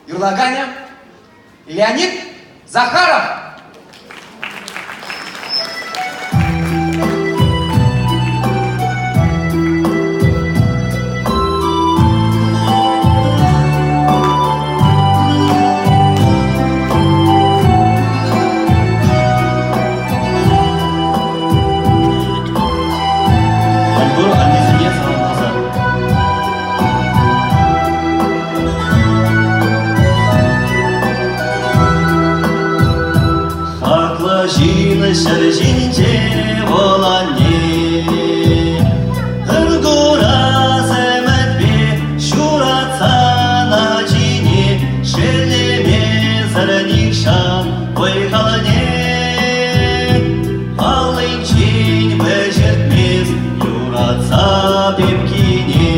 Юрлаканӗ Леонид Захаров. Мӗнпур аннесене саламласа. Хаклӑ ҫын ҫӗр ҫинче вӑл анне. Ыр курас ӗмӗтпе ҫуратсан ачине шеллемесӗр нихҫан вӑй-халне аллинчен вӗҫертмест юратса пепкине.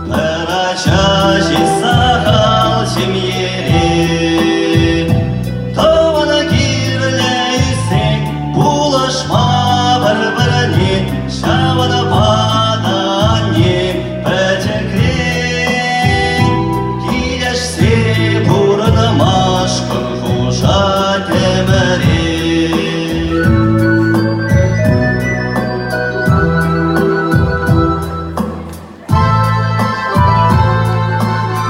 Пӗр ача ҫеҫ сахал ҫемьере, тӑван кирлӗ ӳссен пулӑшма пӗр-пӗрне ҫавӑнпа та анне пӗчӗкрен килӗшсе пурӑнмашкӑн хушать ӗмӗре.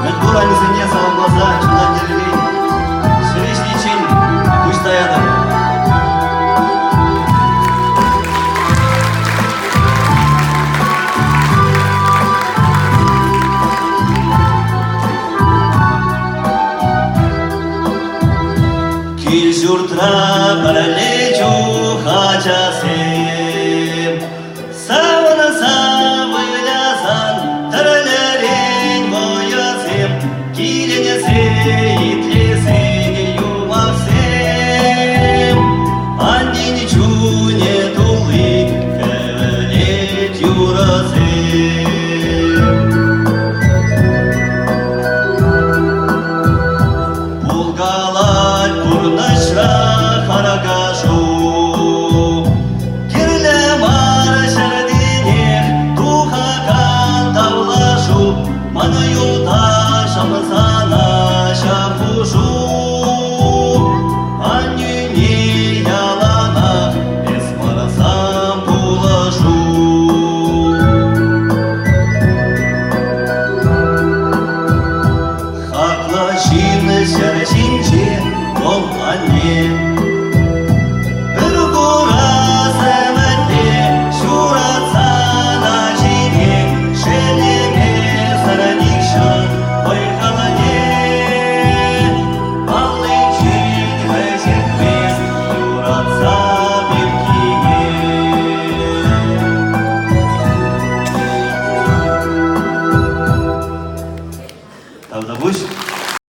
Мӗнпур аннесене саламласа чунтан тӗлӗрен ҫӗре ҫитиччен пуҫ таятӑп. Кил-ҫуртра пӗрле чух ачасем.